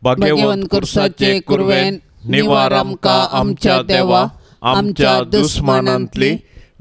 भाग्यवंत कुर्साचे कुरवेन निवार आमकां आमच्या देवा आमच्या दुस्मानांतली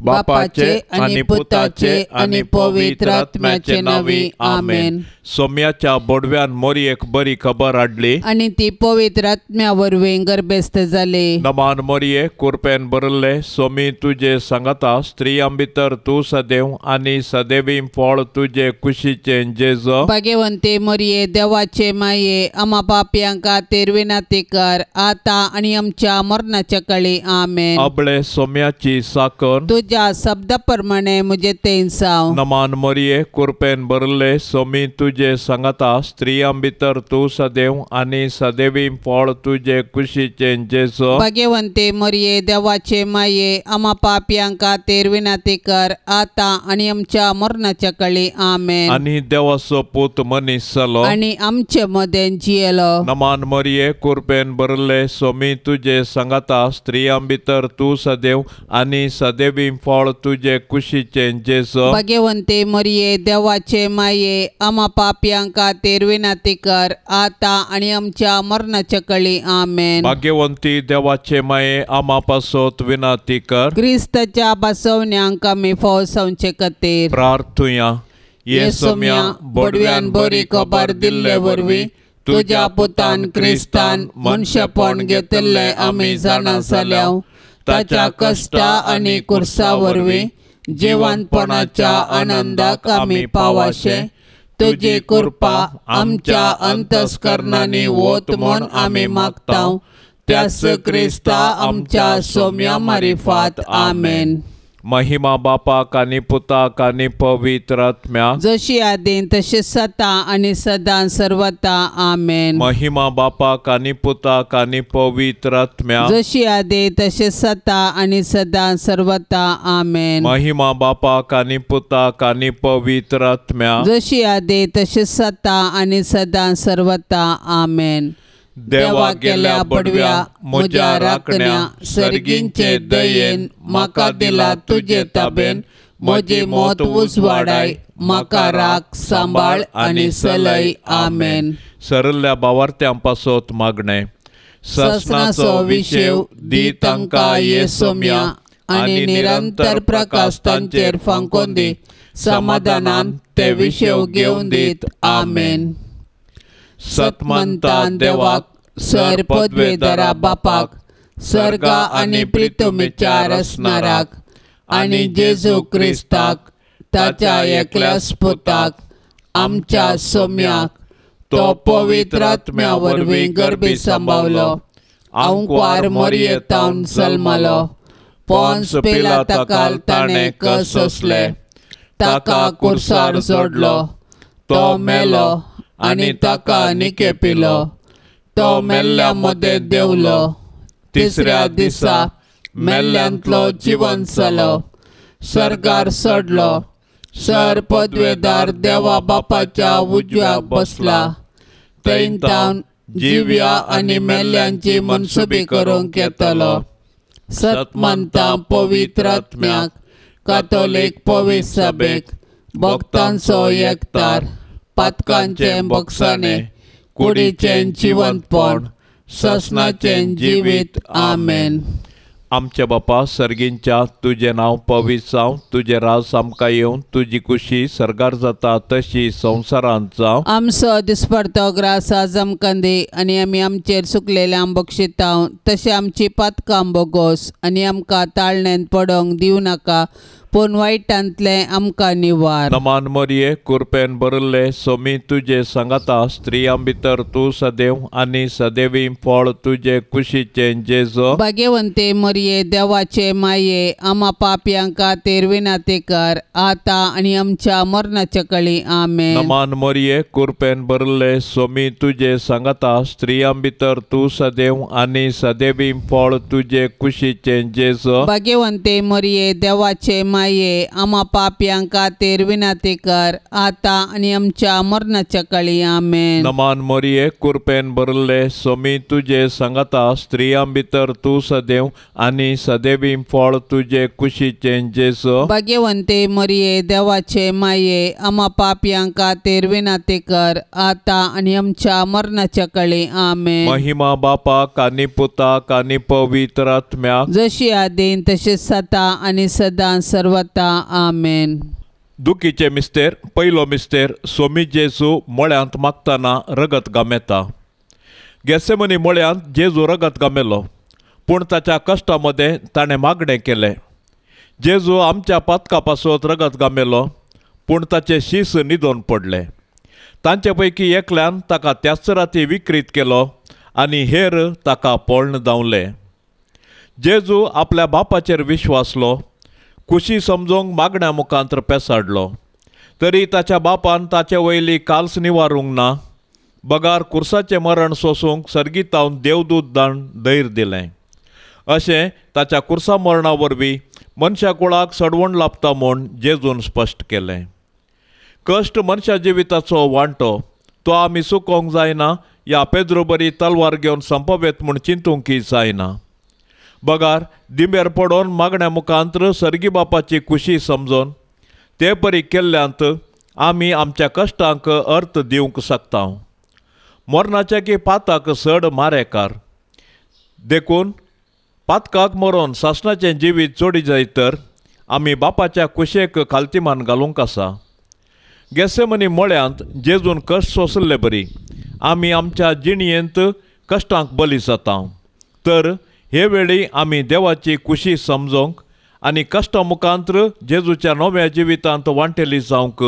बापाचे आनी पुताचे आनी पवित्र आत्म्याचे नांवी आमेन. सोम्याच्या बोडव्यान मोरयेक बरी खबर हाडली आनी ती पवित्र आत्म्या वरवीं गर्भेस्त जाली. नमान मोरये कुरपेन भरिल्ले सोमी तुजे सांगाता स्त्रियां भितर तूं सदैव आनी सदैवी फळ तुजे कुशीचें जेजू. भाग्यवंती मोरये देवाचे माये आमा पापयां खातीर विनंती कर आतां आनी आमच्या मरणाच्या काळी आमेन. अबळे सोम्याची साकन तुज्या शब्दा प्रमाणे म्हजें तें जावं. नमान मोरये कुरपेन भरिल्ले सोमी तुजे सांगाता स्त्रियां भितर तूं सदैव आनी सदैवी फळ तुजे कुशीचें जेजू. भाग्यवंती मोरये देवाचे माये आमा पापयां खातीर विनंती कर आतां आनी आमच्या मरणाच्या काळी आमेन. आनी देवाचो पूत मनीस जालो आनी आमचे मदें जियेलो. नमान मोरये कुरपेन भरिल्ले सोमी तुजे सांगाता स्त्रियां भितर तूं सदैव आनी सदैवी फळ तुजे कुशीचें जेजू. भाग्यवंती मोरये देवाचे माये आमा पापयां खातीर विनंती कर आतां आनी आमच्या मरणाच्या काळी आमेन. भाग्यवंती देवाचे माये आमा पासत विनंती कर. क्रिस्ताच्या बसवण्यांक आमी फौसावचे खातीर प्रार्थुया. ये सोम्या बोडव्यान बरी खबर दिल्ले वरवीं तुज्या पुतान क्रिस्तान मनशेपण घेतिल्लें आमी जाणा जाल्या. ताच्या कश्टा आनी कुर्सा वरवीं जिवनपणाच्या आनंदाक आमी पावाशे तुजी कृपा आमच्या अंतस्करणांनी वत म्हूण आमी मागता. त्याच क्रिस्ता आमच्या सोम्या मारिफात आमेन. महिमा बापाक आनी पुताक आनी पवित्र आत्म्याक जशी आदीं तशी सदां आनी सदां सर्वता आमेन. महिमा बापाक आनी पुताक आनी पवित्र आत्म्याक जशी आदीं तशी सदां आनी सदां सर्वता आमेन. महिमा बापाक आनी पुताक आनी पवित्र आत्म्याक जशी आदीं तशी सदां आनी सदां सर्वता आमेन. देवा गेल्या बडव्या म्हज्या राखण्या सर्गींचे दयेन म्हाका दिला तुजे ताबेन म्हजी मौत उजवाडाय म्हाका राख सांबाळ आनी सलय आमेन. सरल्या बावार्थ्यां पासत मागणें. ससनाचो विशेव दी तांकां ये सोम्या आनी निरंतर प्रकाश तांचेर फांकोन दी समाधानान ते विशेव घेवन दीत आमेन. सतमंता देवाक सर पदवेदारा बापाक सर्गा आनी प्रितुमीच्या रसनाराक आनी जेजू क्रिस्ताक ताच्या एकल्याच पुताक आमच्या सोम्याक तो पवित्र आत्म्या वरवीं गर्भी सांबावलो आंकवार मोरयेतावन जल्मलो पोन्स पिलाताकाल ताणें कस सोंसले ताका कुर्सार जोडलो तो मेलो आनी ताका निकेपिलो तो मेल्ल्या मदें देंवलो तिसऱ्या दिसा मेल्ल्यांतलो जिवन जालो सर्गार चडलो सर पदवेदार देवा बापाच्या उजव्याक बसला थंय तावन जिव्या आनी मेल्ल्यांची मनसुबी करूंक येतलो. सतमंता पवित्र आत्म्याक कातोलीक पवित्र सभेक भक्तांचो एकतार पातकांचें बक्षाणें कुडीचें जिवंतपण ससनाचें जिवीत आमेन. आमच्या बापा सर्गींच्या तुजें नांव पवित्र जावं तुजें राज आमकां येवन तुजी कुशी सर्गार जाता तशी संवसारांत जावं. आमचो दिसपडतो ग्रास आज आमकां दी आनी आमी आमचेर सुकलेल्यांक बक्षितांव तशें आमची पातकां बोगोस आनी आमकां ताळण्यांत पडोंक दिवं नाका पूण वायटांतलें आमकां निवार. नमान मोरये कुरपेन भरिल्ले सोमी तुजे सांगाता स्त्रियां भितर तूं सदैव आनी सदैवी फळ तुजे कुशीचें जेजू. भाग्यवंती मोरये देवाचे माये आमा पापयां खातीर विनंती कर आतां आनी आमच्या मरणाच्या काळी आमेन. नमान मोरये कुरपेन भरिल्ले सोमी तुजे सांगाता स्त्रियां भितर तूं सदैव आनी सदैवी फळ तुजे कुशीचें जेजू. भाग्यवंती मोरये देवाचे माये माये आमा पापयां खातीर विनंती कर आतां आनी आमच्या मरणाच्या काळी आमेन। नमान मोरये कुरपेन भरले सोमी तुजे सांगाता स्त्रियां भितर तूं सदैव आनी सदैवी फळ तुजे कुशीचें जेजू। भाग्यवंते मरिये देवाचे माये आमा पापयां खातीर विनंती कर आतां आनी आमच्या मरणाच्या काळी आमेन। महिमा बापाक आनी पुताक आनी पवित्र आत्म्याक जशी आदीन तशी सता आनी सदां सर्वता आमेन। दुखीचे मिस्तेर पयलो मिस्तेर सोमी जेजू मळ्यांत मागतना रगत गामेता। गेसेमनी मळ्यांत जेजू रगत गामेलो पूण ताच्या कश्टा मदें ताणें मागणें केलें। जेजू आमच्या पातका पासत रगत गामेलो पूण ताचे शीस न्हिदोन पडले। तांचे पैकी एकल्यान ताका त्याच राती विक्रीत केलो आनी हेर ताका पळण धांवले। जेजू आपल्या बापाचेर विश्वासलो कुशी समजूंक मागण्या मुखांत पेसाडलो तरी ताच्या बापान ताचे वयली काल्स निवारूंक ना बगार कुर्साचें मरण सोसूंक सर्गीतावन देवदूत दान धैर्य दिलें। अशें ताच्या कुर्सा मरणा वरवीं मनशा कुळाक सडवण लाभता म्हूण जेजून स्पश्ट केलें। कश्ट मनशा जिविताचो वांटो तो आमी चुकोवंक जायना या पेद्रो बरी तलवार घेवन संपवेत म्हूण चिंतूंकय जायना बगार दिंबेर पडोन मागण्या मुखांत सर्गी बापाची खुशी समजून ते परी केल्ल्यांत आमी आमच्या कश्टांक अर्थ दिवंक शकता। मरणाच्या की पाताक चड मारेकार देखून पातकाक मरोन सासणाचें जिवीत जोडी जायत तर आमी बापाच्या कुशेक खालतीमान घालूंक आसा। गेसेमनी मळ्यांत जेजून कश्ट सोंसले बरी आमी आमच्या जिणयेंत कश्टांक बली जाता तर हे वेळी आमी देवाची खुशी समजूंक आनी कश्टां मुखांत जेजूच्या नव्या जिवितांत वांटेली जावंक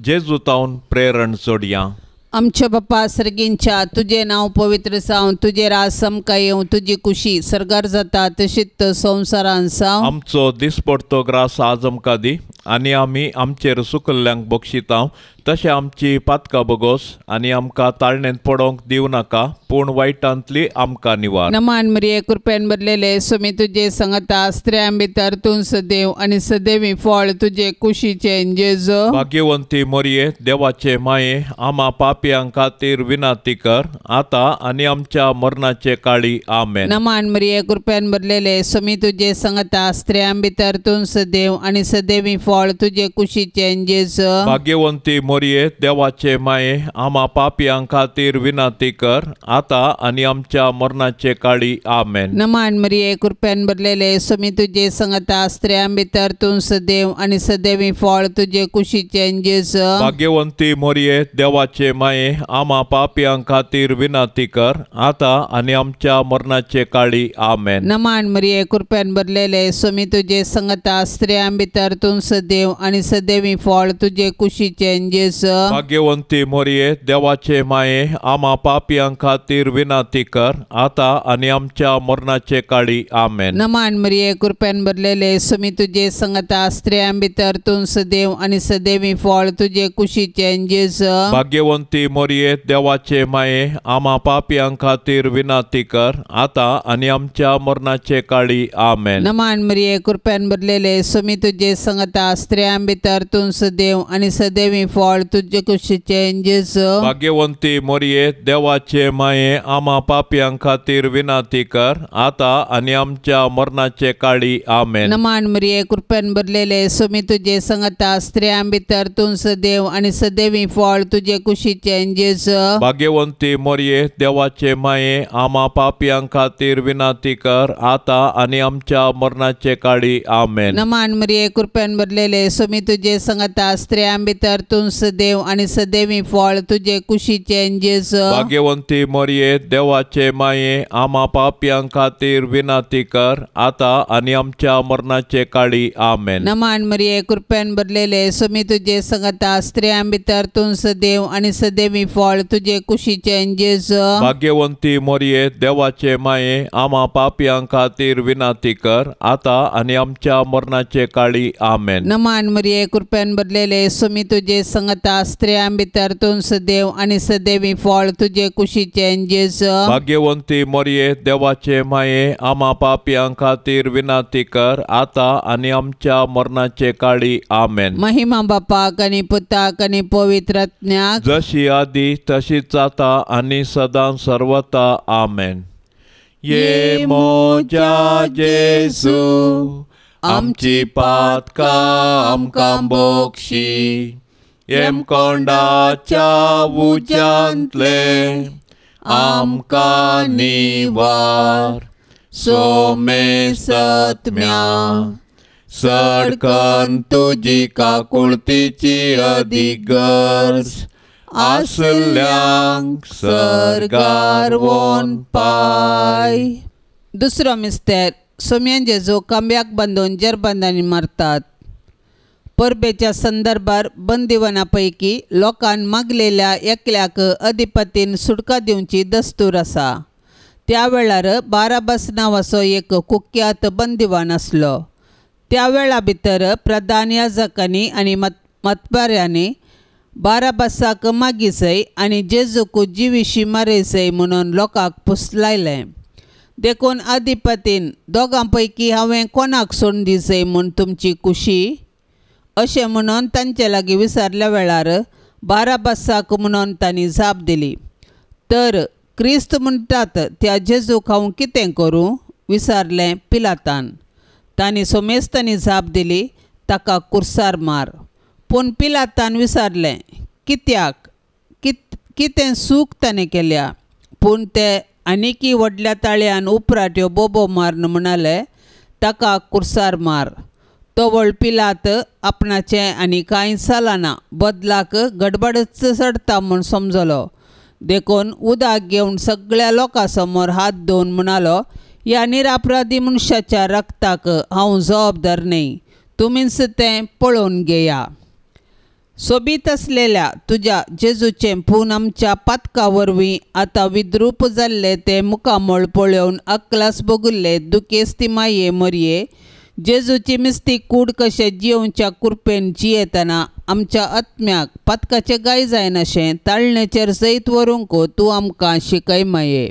जेजू तावन प्रेरण जोडया। आमच्या बापा सर्गींच्या तुजें नांव पवित्र जावं तुजें राज समकां येवं तुजी कुशी सर्गार जाता तशीच संवसारान जावं। आमचो दिसपडतो ग्रास आज आमकां दी आनी आमी आमचेर सुकल्ल्यांक बक्षितांव तशें आमची पातकां बगोस आनी आमकां ताळणेंत पडोवंक दिवं नाका पूण वायटांतली आमकां निवार। नमान मरिये कृपेन भरलेले स्वामी तुजे संगता स्त्रियां भितर तूं सदैव आनी सदैवी फळ तुजे कुशीचें जेजू। भाग्यवंती मरिये देवाचे माये आमा पापयां खातीर विनंती कर आतां आनी आमच्या मरणाचे काळी आमेन। नमान मरिये कृपेन भरलेले स्वामी तुजे संगता स्त्रियां भितर तूं सदैव आनी सदैवी फळ तुजे कुशीचें जेजू। भाग्यवंती मोरये देवाचे माये आमा पापयां खातीर विनंती कर आतां आनी आमच्या मरणाचे काळी आमेन। नमान मरिये कृपेन भरलेले स्वामी तुजे संगता स्त्रियां भितर तूं सदैव आनी सदैवी फळ तुजे कुशीचें जेजू। भाग्यवंती मोरये देवाचे माये आमा पापयां खातीर विनंती कर आतां आनी आमच्या मरणाचे काळी आमेन। नमान मरिये कृपेन भरलेले स्वामी तुजे संगता स्त्रियां भितर तूं सदैव आनी सदैवी फळ तुजे कुशीचें जेजू। भाग्यवंती मोरये देवाचे माये आमा पापयां खातीर विनंती कर आतां आनी आमच्या मरणाचे काळी आमेन। नमान मरिये कृपेन भरलेले स्वामी तुजे संगता स्त्रियां भितर तूं सदैव आनी सदैवी फळ तुजे कुशीचें जेजू। भाग्यवंती मोरये देवाचे माये आमा पापयां खातीर विनंती कर आतां आनी आमच्या मरणाचे काळी आमेन। नमान मरिये कृपेन भरलेले स्वामी तुजे संगता स्त्रियां भितर तूं सदैव आनी सदैवी फळ तुजे कुशीचें जेजू। भाग्यवंती मोरये देवाचे माये आमा पापयां खातीर विनंती कर आतां आनी आमच्या मरणाचे काळी आमेन। नमान मरिये कृपेन भरलेले स्वामी तुजे संगता स्त्रियां भितर तूं सदैव आनी सदैवी फळ तुजे कुशीचें जेजू। भाग्यवंती मोरये देवाचे माये आमा पापयां खातीर विनंती कर आतां आनी आमच्या मरणाचे काळी आमेन। नमान मरिये कृपेन भरलेले स्वामी तुजे संगता स्त्रियां भितर तूं सदैव आनी सदैवी फळ तुजे कुशीचें जेजू। भाग्यवंती मोरये देवाचे माये आमा पापयां खातीर विनंती कर आतां आनी आमच्या मरणाचे काळी आमेन। नमान मरिये कृपेन भरलेले स्वामी तुजे संगता स्त्रियां भितर तूं सदैव आनी सदैवी फळ तुजे कुशीचें जेजू। भाग्यवंती मोरये देवाचे माये आमा पापयां खातीर विनंती कर आतां आनी आमच्या मरणाचे काळी आमेन। नमान मरिये कृपेन भरलेले स्वामी तुजे संगता सांगाता स्त्रियां भितर तूं सदैव आनी सदैवी फळ तुजे कुशीचें जेजू. भाग्यवंती मरिये देवाचे माये आमा पापयां खातीर विनंती कर आतां आनी आमच्या मरणाचे काळी. आमेन. महिमा बापाक आनी पुताक आनी पवित्र आत्म्याक, जशी आदी तशीच आतां आनी सदां सर्वता. आमेन. ये मोजा जेजू आमची पातकां आमकां बक्षी, येमकोंडाच्या उज्यांतले आमकां निवार, सोमेसत्म्या सडकन तुजी काकुळतीची अदीक गरज आसल्यांक सर्गार वोन पाय. दुसरो मिस्तेर सोम्यान जेजू खांब्याक बांदून जेरबंदांनी मारतात. परबेच्या संदर्भार बंदिवना पैकी लोकान मागलेल्या एकल्याक अधिपतीन सुटका दिवची दस्तूर आसा. त्या वेळार बाराबास नांवाचो एक कुख्यात बंदिवान आसलो. त्या वेळा भितर प्रधान याजकांनी आनी मतबाऱ्यांनी बाराबासाक मागीसय आनी जेजूक जिविशी मारयसय म्हणून लोकांक पुसलायलें. देखून अधिपतीन दोगां पैकी हांवें कोणाक सोडून दिसय म्हूण तुमची खुशी अशें म्हणून तांचे लागीं विचारल्या वेळार बाराबासाक म्हणून तांणी जाप दिली. तर क्रिस्त म्हणटात त्या जेजूक हांव कितें करूं विचारलें पिलातान. तांणी सोमेस्तांनी जाप दिली, ताका कुर्सार मार. पूण पिलातान विचारलें, कित्याक कितें सूख ताणें केल्या? पूण ते आनीकी व्हडल्या ताळ्यान उपराट्यो बोबो मारून म्हणाले, ताका कुर्सार मार. तो व्हड पिलात आपणाचें आनी कांय चलना बदलाक गडबडच चडटा म्हूण समजलो. देखून उदक घेवन सगळ्या लोकां समोर हात धुवन म्हणालो, ह्या निरापराधी मनशाच्या रक्ताक हांव जबाबदार न्हय, तुमीच तें पळोवन घेया. सोबीत आसलेल्या तुज्या जेजूचें पूण आमच्या पातका वरवीं आतां विद्रूप जाल्लें तें मुखामळ पळोवन अकलास भोगिल्ले दुखेस्ती माये मरये जेजूची मिस्ती कूड कशें जियोवच्या कुरपेन जियेतना आमच्या आत्म्याक पातकाचें गाय जायनाशें ताळणेचेर जैत व्हरूंक तूं आमकां शिकय माये.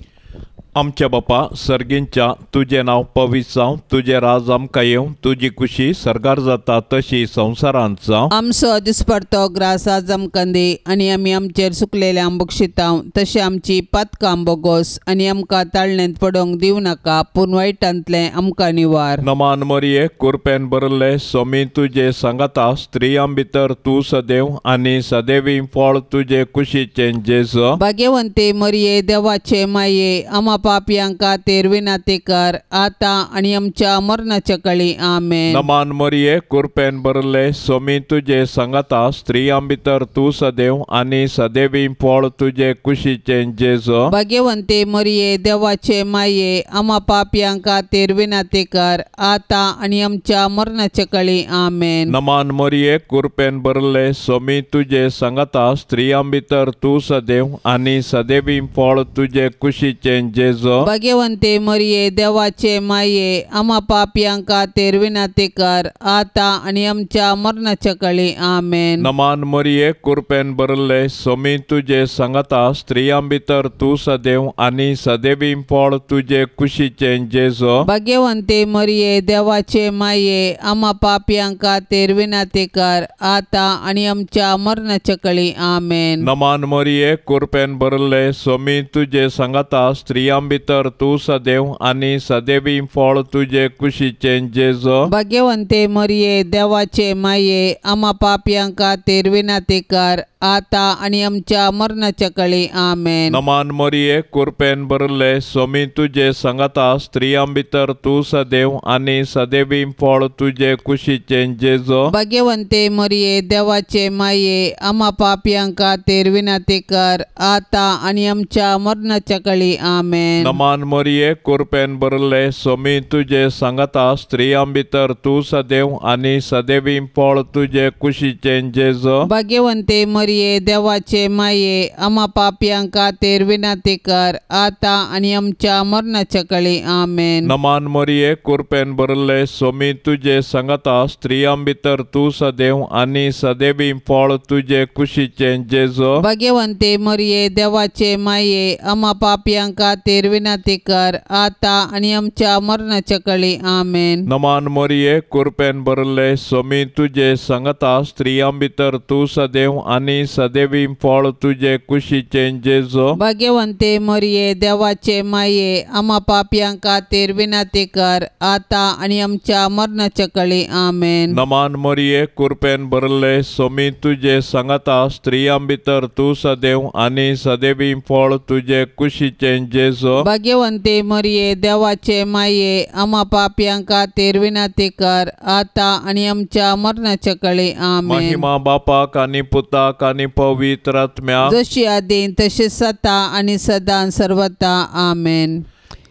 आमच्या बापा सर्गींच्या तुजें नांव पवित्र जावं, तुजें राज आमकां येवं, तुजी खुशी सर्गार जाता तशी संवसारांत जावं. आमचो दिसपडतो ग्रास आज आमकां दी आनी आमी आमचेर सुकलेल्या बक्षितांव तशें आमची पातकां बोगोस आनी आमकां ताळणेंत पडोवंक दिवं नाका, पूण वायटांतलें आमकां निवार. नमान मरिये कुरपेन भरले सोमी तुजे सांगाता, स्त्रियां भितर तूं सदैव आनी सदैवी फळ तुजे कुशीचें जेजू. भाग्यवंती मरिये देवाचे माये आमा पापयां खातीर विनंती कर आतां आनी आमच्या मरणाच्या काळी. आमेन. नमान मरिये कुरपेन भरले सोमी तुजे सांगाता, स्त्रियां भितर तूं सदैव आनी सदैवी फळ तुजे कुशीचें जेजू. भाग्यवंती मरिये देवाचे माये आमा पापयां खातीर विनंती कर आतां आनी आमच्या मरणाच्या काळी. आमेन. नमान मरिये कुरपेन भरले सोमी तुजे सांगाता, स्त्रियां भितर तूं सदैव आनी सदैवी फळ तुजे कुशीचें जेजू. भाग्यवंती मरिये देवाचे माये आमा पापयां खातीर विनंती कर आतां आनी आमच्या मरणाच्या काळी. आमेन. नमान मरिये कुरपेन भरले सोमी तुजे सांगाता, स्त्रियां भितर तूं सदैव आनी सदैवी फळ तुजे कुशीचें जेजू. भाग्यवंती मरिये देवाचे माये आमा पापयां खातीर विनंती कर आतां आनी आमच्या मरणाच्या काळी. आमेन. नमान मरिये कुरपेन भरले सोमी तुजे सांगाता, स्त्रियां भितर तूं सदैव आनी सदैवी फळ तुजे कुशीचें जेजू. भाग्यवंती मरिये देवाचे माये आमा पापयां खातीर विनंती कर आतां आनी आमच्या मरणाच्या काळी. आमेन. नमान मरिये कुरपेन भरले सोमी तुजे सांगाता, स्त्रियां भितर तूं सदैव आनी सदैवी फळ तुजे कुशीचें जेजू. भाग्यवंती मरिये देवाचे माये आमा पापयां खातीर विनंती कर आतां आनी आमच्या मरणाच्या काळी. आमेन. आमेन. नमान मरिये कुरपेन भरले सोमी तुजे सांगाता स्त्रियां भितर तूं सदैव आनी सदैवी फळ तुजे कुशीचें जेजू. भाग्यवंते मरिये देवाचे माये आमा पापयां खातीर विनंती कर आतां आनी आमच्या मरणाच्या कळी. आमेन. नमान मरिये कुरपेन भरले सोमी तुजे सांगाता स्त्रियां भितर तूं सदैव आनी सदैवी फळ तुजे कुशीचें जेजू. भाग्यवंते मरिये देवाचे माये आमा पापयां खातीर विनंती कर आतां आनी आमच्या मरणाच्या कळी. आमेन. नमान मरिये कुरपेन भरले सोमी तुजे सांगाता स्त्रियां भितर तूं सदैव आनी सदैवी फळ तुजे कुशीचें जेजू. भाग्यवंते मरिये देवाचे माये आमा पापयां खातीर विनंती कर आतां आनी आमच्या मरणाच्या कळी. आमेन. नमान मरिये कुरपेन भरले सोमी तुजे सांगाता स्त्रियां भितर तूं सदैव आनी सदैवी फळ तुजे कुशीचें जेजू. भाग्यवंते मरिये देवाचे माये आमा पापयां खातीर विनंती कर आतां आनी आमच्या मरणाच्या कळी. आमेन. महिमा बापाक आनी पुताक आनी पवित्र आत्म्याक, जशी आदीं तशी सता आनी सदां सर्वता. आमेन.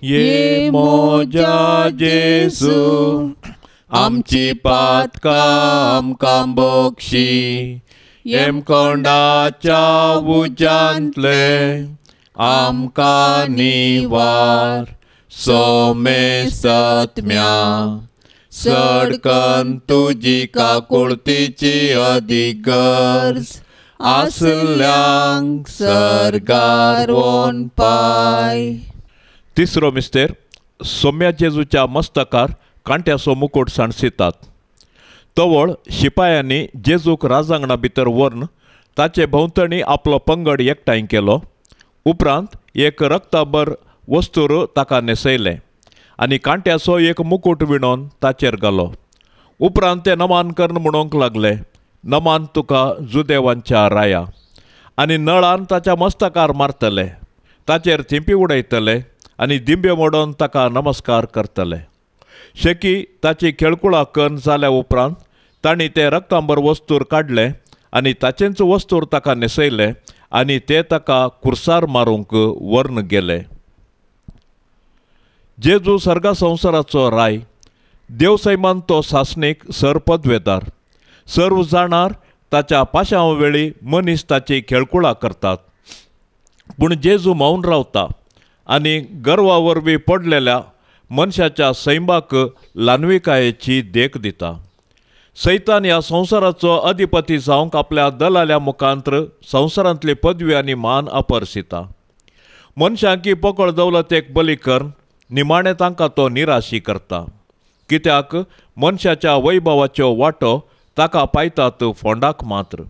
ये मोजा जेजू आमची पातकां आमकां बक्षी येमकोंडाच्या उज्यांतले आमकां निवार सोमेसत्म्या सडकन तुजी काकुळतीची अदीक गरज आसल्यांक सर्गार वोन पाय. तिसरो मिस्तेर सोम्या जेजूच्या मस्तकार कांट्याचो मुकुट सांडसितात. तवळ शिपायांनी जेजूक राजांगणा भितर व्हरून ताचे भोंवतणी आपलो पंगड एकठांय केलो. उपरांत एक रक्ताबर वस्तूर ताका न्हेसयलें आनी कांट्याचो एक मुकुट विणोन ताचेर घालो. उपरांत ते नमान करून म्हणूंक लागले, नमान तुका जुदेवांच्या राया. आनी नळान ताच्या मस्तकार मारतले, ताचेर थिंपी उडयतले आनी दिंबे मोडून ताका नमस्कार करतले. शेकी ताची खेळकुळा कन्न जाल्या उपरांत तांणी ते रक्तांबर वस्तूर काडले आनी ताचेंच वस्तूर ताका न्हेसयलें आनी ते ताका कुर्सार मारूंक व्हरून गेले. जेजू सर्गा संवसाराचो राय, देव सैमान तो सासणीक सर पदवेदार, सर्व जाणार ताच्या पाशांव वेळी मनीस ताची खेळकुळा करतात. पूण जेजू मौन रावता आनी गर्वा वरवीं पडलेल्या मनशाच्या सैमाक ल्हानविकायेची देख दिता. सैतान ह्या संवसाराचो अधिपती जावंक आपल्या दलाल्या मुखांत्र संवसारांतली पदवी आनी मान अपरसिता. मनशांकी पोकळ दौलतेक बली करून निमाणें तांकां तो निराशी करता. कित्याक मनशाच्या वैभवाच्यो वांटो ताका पायतात फोंडाक मात्र.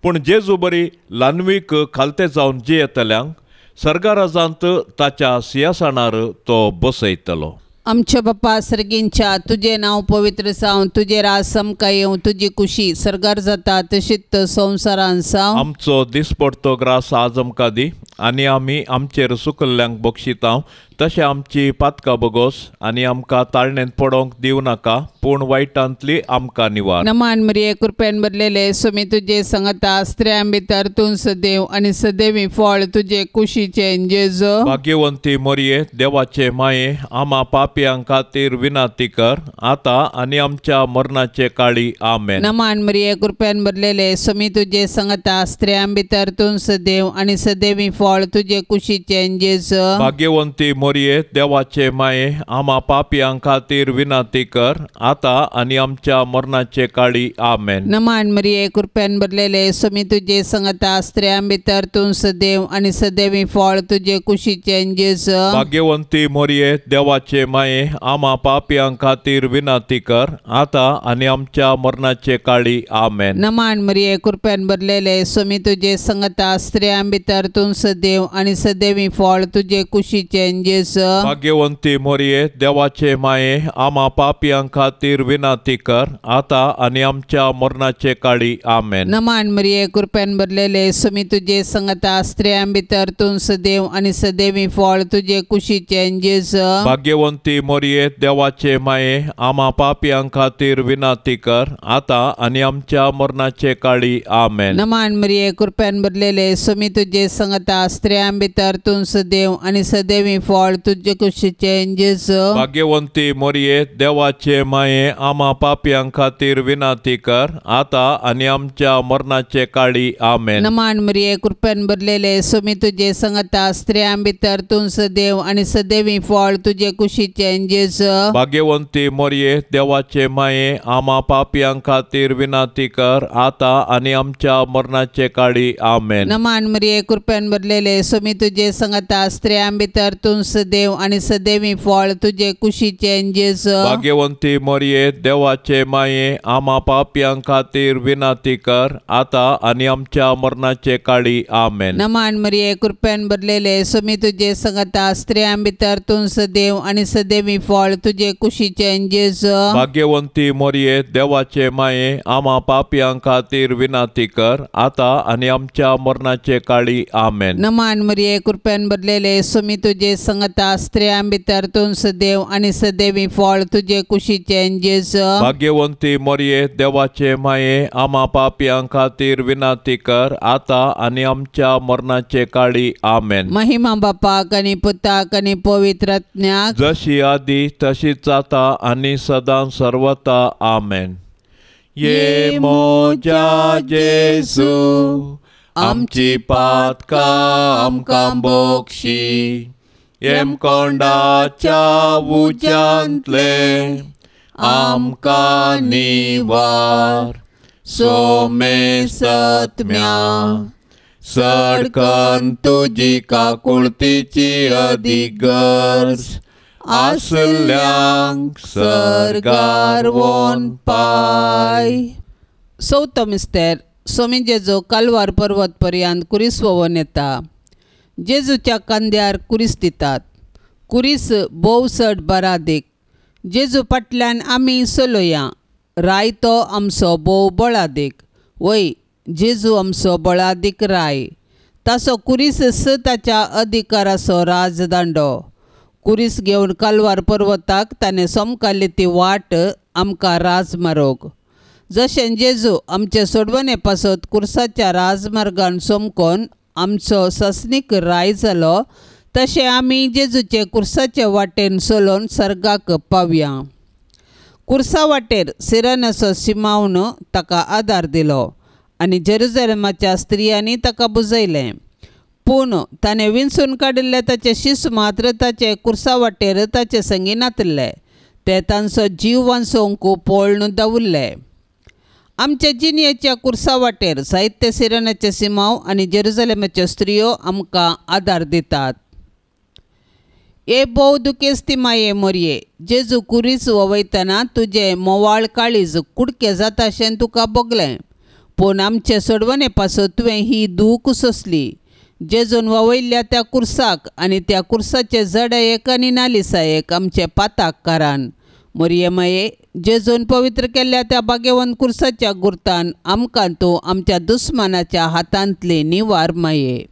पूण जेजू बरी ल्हानवीक खालते जावन जियेतल्यांक सर्गाराजांत ताच्या सिंहासनार तो बसयतलो. आमच्या बापा सर्गींच्या तुजें नांव पवित्र जावं, तुजें राज समकां येवं, तुजी कुशी सर्गार जाता तशीच संवसारान जावं. आमचो दिसपडतो ग्रास आज आमकां दी आनी आमी आमचेर सुकल्ल्यांक बक्षितांव तशें आमची पातकां बगोस आनी आमकां ताळणेंत पडोवंक दिवं नाका, पूण वायटांतली आमकां निवार. नमान मरिये कृपेन भरलेले स्वामी तुजे संगता, स्त्रियां भितर तूं सदैव आनी सदैवी फळ तुजे कुशीचें जेजू. भाग्यवंती मरिये देवाचे माये आमा पापयां खातीर विनंती कर आतां आनी आमच्या मरणाचे काळी. आमेन. नमान मरिये कृपेन भरलेले स्वामी तुजे संगता, स्त्रियां भितर तूं सदैव आनी सदैवी फळ तुजे कुशीचें जेजू. भाग्यवंती मरिये देवाचे माये आमा पापयां खातीर विनंती कर आतां आनी आमच्या मरणाचे काळी. आमेन. नमान मरिये कृपेन भरलेले स्वामी तुजे संगता, स्त्रियां भितर तूं सदैव आनी सदैवी फळ तुजे कुशीचें जेजू. भाग्यवंती मरिये देवाचे माये आमा पापयां खातीर विनंती कर आतां आनी आमच्या मरणाचे काळी. आमेन. नमान मरिये कृपेन भरलेले स्वामी तुजे संगता, स्त्रियां भितर तूं सदैव आनी सदैवी फळ तुजे कुशीचें जेजू. भाग्यवंती मरिये देवाचे माये आमा पापयां खातीर विनंती कर आतां आनी आमच्या मरणाचे काळी. आमेन. नमान मरिये कृपेन भरलेले स्वामी तुजे संगता, स्त्रियां भितर तूं सदैव आनी सदैवी फळ तुजे कुशीचें जेजू. भाग्यवंती भाग्यवंती मोरये देवाचे माये आमा पापयां खातीर विनंती कर आतां आनी आमच्या मरणाचे काळी आमेन. नमान मरिये कृपेन भरलेले स्वामी तुजे संगता स्त्रियां भितर तूं सदैव आनी सदैवी फळ तुजे कुशीचें जेजू. भाग्यवंती मोरये देवाचे माये आमा पापयां खातीर विनंती कर आतां आनी आमच्या मरणाचे काळी आमेन. नमान मरिये कृपेन भरलेले स्वामी तुजे संगता स्त्रियां भितर तूं सदैव आनी सदैवी फळ तुजे कुशीचें जेजू. भाग्यवंती मोरये देवाचे माये आमा पापयां खातीर विनंती कर आतां आनी आमच्या मरणाचे काळी आमेन. नमान मरिये कृपेन भरलेले स्वामी तुजे संगता स्त्रियां भितर तूं सदैव आनी सदैवी फळ तुजे कुशीचें जेजू. भाग्यवंती मोरये देवाचे माये आमा पापयां खातीर विनंती कर आतां आनी आमच्या मरणाचे काळी आमेन. नमान मरिये कृपेन भरलेले स्वामी तुजे संगता स्त्रियां भितर तूं सदैव आनी सदैवी फळ तुजे कुशीचें जेजू. भाग्यवंती मोरये देवाचे माये आमा पापयां खातीर विनंती कर आतां आनी आमच्या मरणाचे काळी आमेन. नमान मरिये कृपेन भरलेले स्वामी तुजे संगता स्त्रियां भितर तूं सदैव आनी सदैवी फळ तुजे कुशीचें जेजू. भाग्यवंती मोरये देवाचे माये आमा पापयां खातीर विनंती कर आतां आनी आमच्या मरणाचे काळी आमेन. महिमा बापाक आनी पुताक आनी पवित्र आत्म्याक, जशी आदी तशीच आतां आनी सदां सर्वता आमेन. ये मोजा जेजू आमची पातकां आमकां बक्षी येमकोंडाच्या उज्यांतले आमकां निवार सोमे सत्म्या सडकन तुजी काकुळतीची अदीक गरज आसल्यांक सर्गार वोन पाय. चवथो मिस्तेर स्वामी जेजू कालवार पर्वत पर्यंत कुरीस वोवन येता. जेजूच्या कांद्यार कुरीस दितात. कुरीस भोव चड बरादीक. जेजू फाटल्यान आमी चलोया. राय तो आमचो भोव बळादीक. वय जेजू आमचो बळादीक राय. ताचो कुरीस ताच्या अधिकाराचो राजदांडो. कुरीस घेवन कालवार पर्वताक ताणें सोमकाली ती वाट आमकां राजमार्ग. जशें जेजू आमचे सोडवणे पासत कुर्साच्या राजमार्गान सोमकोन आमचो ससनीक राय जालो तशें आमी जेजूचे कुर्साचे वाटेन चलोवन सर्गाक पावया. कुर्सा वाटेर सिरनाचो सिमावन ताका आदार दिलो आनी जेरुजलेमाच्या स्त्रियांनी ताका बुजयलें. पूण ताणें विंचून काडिल्ले ताचे शिस मात्र ताचे कुर्सा वाटेर ताचे संगी नातिल्ले. ते तांचो जीव वांचोवंक पळोवन दवरले. आमच्या जिणेच्या कुर्सा वाटेर साहित्य सिरनाचे सिमाव आनी जेरुजलेमाच्यो स्त्रियो आमकां आदार दितात. हे भोव दुखेस्ती माये मोरये जेजू कुरीस ववयतना तुजें मोवाळ काळीज कुडके जाताशें तुका भोगलें. पूण आमचे सोडवणे पासत तुवें ही दूख सोंसली. जेजून ववयल्ल्या त्या कुर्साक आनी त्या कुर्साचे जडायेक आनी नालिसायेक आमचे पाताक कारान मोरये माये जेजून पवित्र केल्ल्या त्या भाग्यवंत कुर्साच्या गुर्तान आमकां तूं आमच्या दुस्मानाच्या हातांतली निवार माये.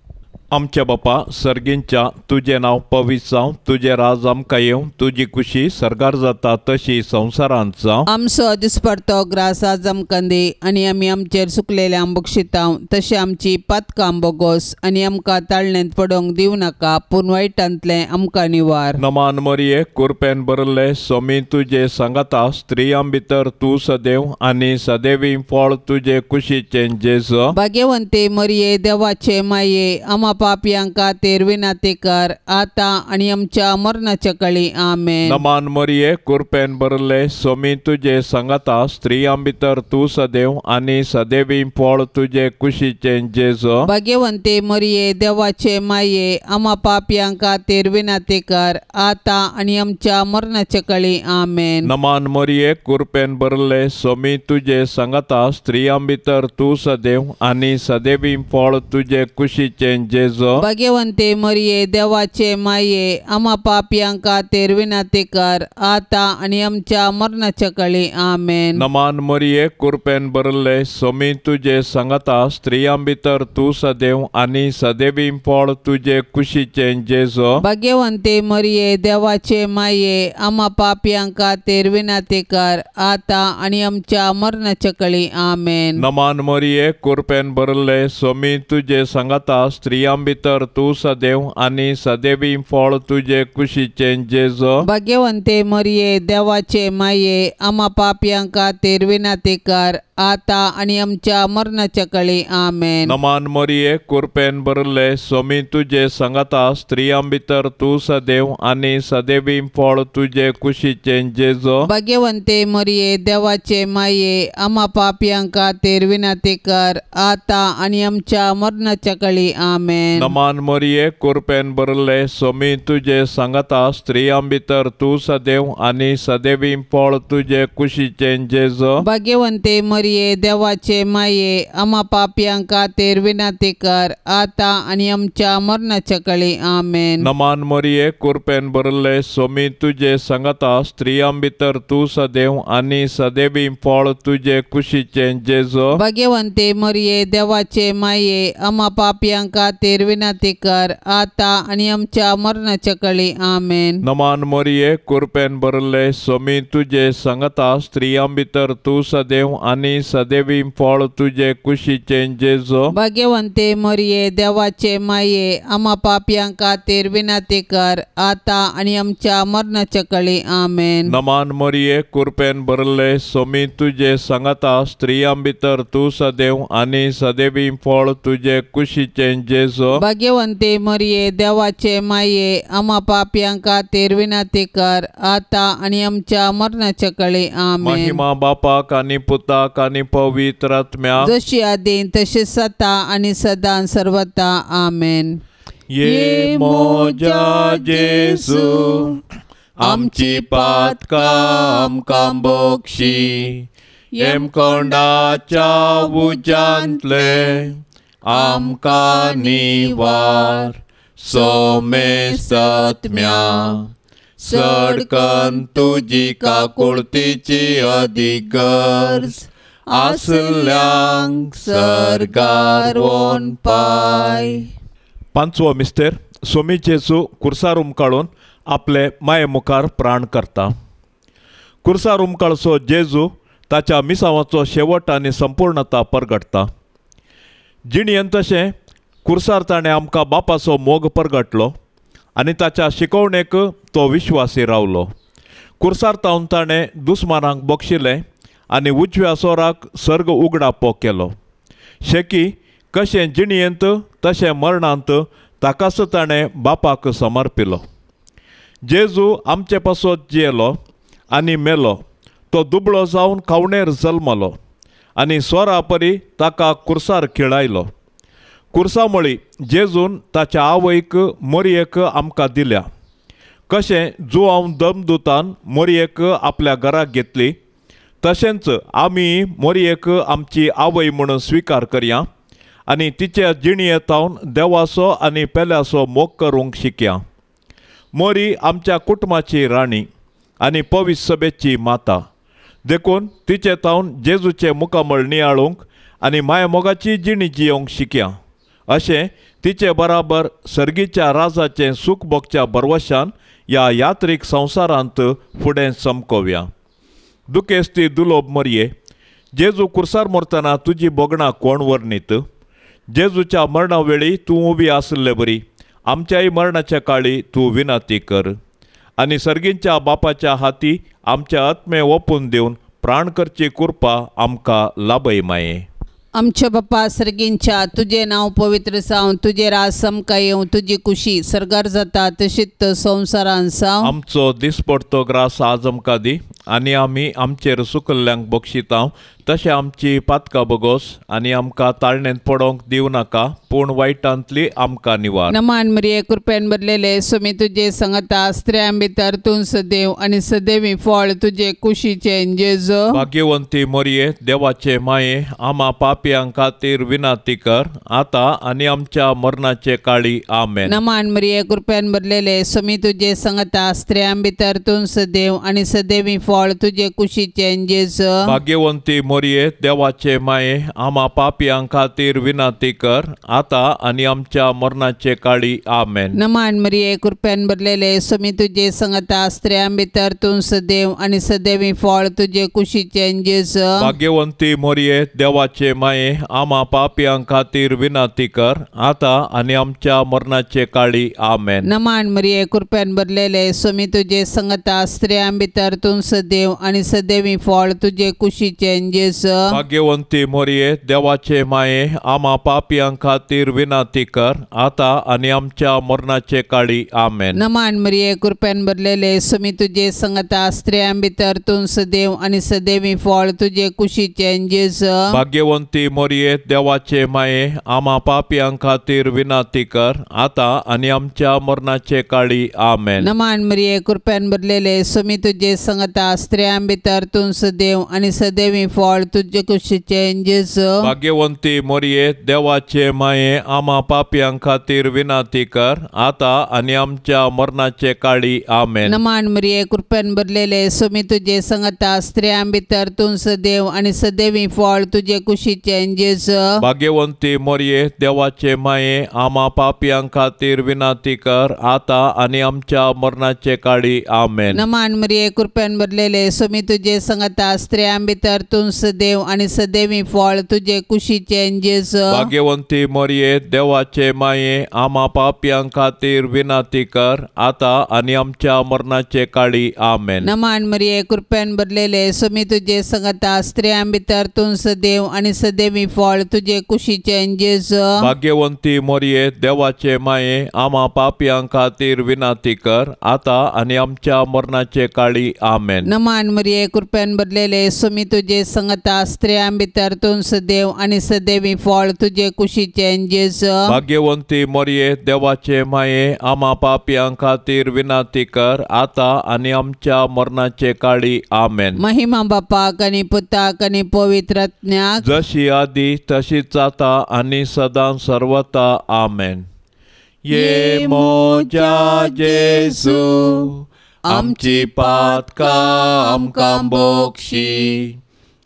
आमच्या बापा सर्गींच्या तुजें नांव पवित्र जावं, तुजें राज आमकां येवं, तुजी कुशी सर्गार जाता तशी संवसारांत जावं. आमचो दिसपडतो ग्रास आज आमकां दी आनी आमी आमचेर सुकलेल्या बक्षितांव तशें आमची पातकां बोगोस आनी आमकां ताळणेंत पडोवंक दिवं नाका पूण वायटांतलें आमकां निवार. नमान मरिये कुरपेन भरले स्वामी तुजे सांगाता स्त्रियां भितर तूं सदैव आनी सदैवी फळ तुजे कुशीचें जेजू. भाग्यवंती मरिये देवाचे माये आमा पापयां खातीर विनंती कर आतां आनी आमच्या मरणाच्या काळी आमेन. नमान मरिये कुरपेन भरले स्वामी तुजे सांगाता स्त्रियां भितर तूं सदैव आनी सदैवी फळ तुजे कुशीचें जेजू. भाग्यवंती मरिये देवाचे माये आमा पापयां खातीर विनंती कर आतां आनी आमच्या मरणाच्या काळी आमेन. नमान मरिये कुरपेन भरले स्वामी तुजे सांगाता स्त्रियां भितर तूं सदैव आनी सदैवी फळ तुजे कुशीचें जेजू. जेजो। भाग्यवंते मरिये देवाचे माये आमा पापयां खातीर विनंती कर आतां आनी आमच्या मरणाच्या काळी आमेन। नमान मरिये कृपेन भरले स्वामी तुजे सांगाता स्त्रियां भितर तूं सदैव आनी सदैवी फळ तुजे कुशीचें जेजो। भाग्यवंते मरिये देवाचे माये आमा पापयां खातीर विनंती कर आतां आनी आमच्या मरणाच्या काळी आमेन। नमान मरिये कृपेन भरले स्वामी तुजे सांगाता स्त्रियां भितर तूं सदैव आनी सदैवी फळ तुजे कुशीचें जेजो। भाग्यवंते मरिये देवाचे माये आमा पापयां खातीर विनंती कर आतां आनी आमच्या मरणाच्या काळी आमेन। नमान मरिये कृपेन भरले स्वामी तुजे सांगाता स्त्रियां भितर तूं सदैव आनी सदैवी फळ तुजे कुशीचें जेजो। भाग्यवंते मरिये देवाचे माये आमा पापयां खातीर विनंती कर आतां आनी आमच्या मरणाच्या काळी आमेन। नमान मरिये कृपेन भरले स्वामी तुजे सांगाता स्त्रियां भितर तूं सदैव आनी सदैवी फळ तुजे कुशीचें जेजो। भाग्यवंते मरिये देवाचे माये आमा पापयां खातीर विनंती कर आतां आनी आमच्या मरणाच्या काळी आमेन। नमान मरिये कृपेन भरले स्वामी तुजे सांगाता स्त्रियां भितर तूं सदैव आनी सदैवी फळ तुजे कुशीचें जेजो। भाग्यवंते मरिये देवाचे माये आमा पापयां खातीर विनंती कर आतां आनी आमच्या मरणाच्या काळी आमेन। नमान मरिये कृपेन भरले स्वामी तुजे सांगाता स्त्रियां भितर तूं सदैव आनी सदैवी फळ तुजे कुशीचें जेजो। भाग्यवंते मरिये देवाचे माये आमा पापयां खातीर विनंती कर आतां आनी आमच्या मरणाच्या काळी आमेन। नमान मरिये कृपेन भरले स्वामी तुजे सांगाता स्त्रियां भितर तूं सदैव आनी सदैवी फळ तुजे कुशीचें जेजो। भाग्यवंते मरिये देवाचे माये आमा पापयां खातीर विनंती कर आतां आनी आमच्या मरणाच्या काळी आमेन। महिमा बापाक आनी पुताक आनी पवित्र आत्म्याक, जशी आदीं तशी सता आनी सदां सर्वता आमेन। ये मोजा जेजू आमची पातकां आमकां बक्षी, येमकोंडाच्या उज्यांतले आमकां निवार सोमेसत्म्या सडकन तुजी काकुळतीची अदीक गरज आसल्यांक सर्गार वोन पाय। पांचवो मिस्तेर स्वामी जेजू कुर्सार उमकाळून आपले माये मुखार प्राण करता। कुर्सार उमकाळचो जेजू ताच्या मिसावाचो शेवट आनी संपूर्णता परगटता। जिणयेन तशें कुर्सार ताणें आमकां बापाचो मोग परगटलो आनी ताच्या शिकवणेक तो विश्वासी रावलो। कुर्सार तावन ताणें दुस्मानांक बक्षिलें आनी उजव्या सोराक सर्ग उगडापो केलो। शेकी कशें जिणयेंत तशें मरणांत ताकाच ताणें बापाक समर्पिलो। जेजू आमचे पासत जियेलो आनी मेलो। तो दुबळो जावन खावणेर जल्मलो आनी सोरा परी ताका कुर्सार खिळायलो। कुर्सा मळी जेजून ताच्या आवयक मोरयेक आमकां दिल्या। कशें जुआंव दमदुतान मोरयेक आपल्या घराक घेतली तशेंच आमी मोरयेक आमची आवय म्हणून स्विकार करया आनी तिच्या जिणयेतावन देवाचो आनी पेल्याचो मोग करूंक शिकया। मोरी आमच्या कुटुंबाची राणी आनी पवित्र सभेची माता, देखून तिचे तावन जेजूचें मुखामळ नियाळूंक आनी माया मोगाची जिणी जियोंक शिकया। अशें तिचे बराबर सर्गीच्या राजाचें सूख भोगच्या भरवशान ह्या यात्रीक संवसारांत फुडें चमकोवया। दुखेस्ती दुलोब मरये, जेजू कुर्सार मरतना तुजी भोगणां कोण वर्णीत? जेजूच्या मरणा वेळी तूं उबी आशिल्ले बरी आमच्याय मरणाच्या काळी तूं विनंती कर आनी सर्गींच्या बापाच्या हाती आमच्या आत्मे ओपून दिवन प्राण करची कृपा आमकां लाभय माये। आमच्या बापा सर्गींच्या, तुजें नांव पवित्र जावं, तुजें राज समकां येवं, तुजी कुशी सर्गार जाता तशीच संवसारान जावं। आमचो दिसपडतो ग्रास आज आमकां दी आनी आमी आमचेर सुकल्ल्यांक बक्षितांव तशें आमची पातकां बोगोस आनी आमकां ताळणेंत पडोंक दिवं नाका पूण वायटांतली आमकां निवार. नमान मरिये कृपेन भरलेले स्वामी तुजे संगता स्त्रियां भितर तूं सदैव आनी सदैवी फळ तुजे कुशीचें जेजू. भाग्यवंती मरिये देवाचे माये आमा पापयां खातीर विनंती कर आतां आनी आमच्या मरणाचे काळी. आमेन. नमान मरिये कृपेन भरलेले स्वामी तुजे संगता स्त्रियां भितर तूं सदैव आनी सदैवी फळ तुजे कुशीचें जेजू. भाग्यवंती मरिये देवाचे माये आमा पापयां खातीर विनंती कर आतां आनी आमच्या मरणाचे काळी. आमेन. नमान मरिये कृपेन भरलेले स्वामी तुजे संगता स्त्रियां भितर तूं सदैव आनी सदैवी फळ तुजे कुशीचें जेजू. भाग्यवंती मरिये देवाचे माये आमा पापयां खातीर विनंती कर आतां आनी आमच्या मरणाचे काळी. आमेन. नमान मरिये कृपेन भरलेले स्वामी तुजे संगता स्त्रियां भितर तूं सदैव आनी सदैवी फळ तुजे कुशीचें जेजू. भाग्यवंती मरिये देवाचे माये आमा पापयां खातीर विनंती कर आतां आनी आमच्या मरणाचे काळी. आमेन. नमान मरिये कृपेन भरलेले स्वामी तुजे संगता स्त्रियां भितर तूं सदैव आनी सदैवी फळ तुजे कुशीचें जेजू. भाग्यवंती मरिये देवाचे माये आमा पापयां खातीर विनंती कर आतां आनी आमच्या मरणाचे काळी. आमेन. नमान मरिये कृपेन भरलेले स्वामी तुजे संगता स्त्रियां भितर तूं सदैव आनी सदैवी फळ तुजे कुशीचें जेजू. भाग्यवंती मरिये देवाचे माये आमा पापयां खातीर विनंती कर आतां आनी आमच्या मरणाचे काळी. आमेन. नमान मरिये कृपेन भरलेले स्वामी तुजे संगता स्त्रियां भितर तूं सदैव आनी सदैवी फळ तुजे कुशीचें जेजू. भाग्यवंती मरिये देवाचे माये आमा पापयां खातीर विनंती कर आतां आनी आमच्या मरणाचे काळी. आमेन. नमान मरिये कृपेन भरलेले स्वामी तुजे संगता स्त्रियां भितर तूं सदैव आनी सदैवी फळ तुजे कुशीचें जेजू. भाग्यवंती मरिये देवाचे माये आमा पापयां खातीर विनंती कर आतां आनी आमच्या मरणाचे काळी. आमेन. नमान मरिये कृपेन भरलेले स्वामी तुजे संगता स्त्रियां भितर तूं सदैव आनी सदैवी फळ तुजे कुशीचें जेजू. भाग्यवंती मरिये देवाचे माये आमा पापयां खातीर विनंती कर आतां आनी आमच्या मरणाचे काळी. आमेन. नमान मरिये कृपेन भरलेले स्वामी तुजे संगता स्त्रियां भितर तूं सदैव आनी सदैवी फळ तुजे कुशीचें जेजू. भाग्यवंती मरिये देवाचे माये आमा पापयां खातीर विनंती कर आतां आनी आमच्या मरणाचे काळी. आमेन. महिमा बापाक आनी पुताक आनी पवित्र आत्म्याक, जशी आदी तशीच आतां आनी सदां सर्वता. आमेन. ये मोजा जेजू आमची पातकां आमकां बोक्षी